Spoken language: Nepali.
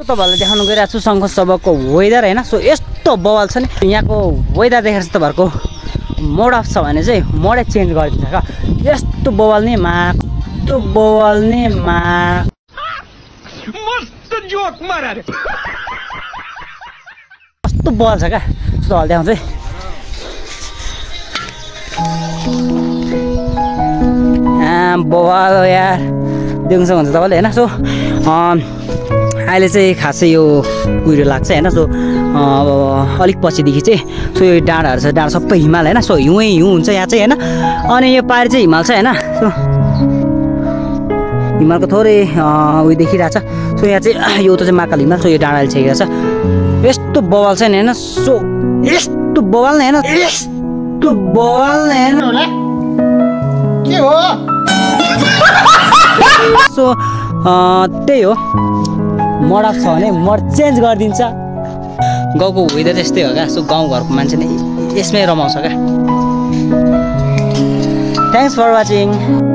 तपाईहरुलाई देखाउन गइरहेको छु शङ्कर सबको वेदर हैन सो यस्तो बवाल छ नि यहाँको वेदर देखेर चाहिँ तपाईहरुको मोड अफ छ भने चाहिँ मोडै चेन्ज गरिदिन्छ का यस्तो बवाल नि यस्तो बवाल नि मस्त जोक मारा रे कस्तो बवाल छ का सो हल देखाउँछु है बवाल यार देख्न सक्नुहुन्छ तपाईले हैन सो अहिले चाहिँ खासै यो कुहिरो लाग्छ हैन सो अलिक पछिदेखि चाहिँ सो यो डाँडाहरु छ डाँडा सबै हिमाल हैन सो हिउँ हुन्छ यहाँ चाहिँ हैन अनि यो पारि चाहिँ हिमाल छ हैन सो हिमालको थोरै उयो देखिरहेछ सो यहाँ चाहिँ यो त चाहिँ महाकाल हिमाल सो यो डाँडाले छेकेको छ यस्तो बवाल छ नि हैन सो यस्तो बवाल नि हैन यस्तो बवाल नि हैन के हो सो त्यही हो मोड अफ छ भने मोड चेन्ज गरिदिन्छ गाउँको वेदर यस्तै हो क्या सो गाउँघरको मान्छे नै यसमै रमाउँछ क्या थ्याङ्क्स फर वाचिङ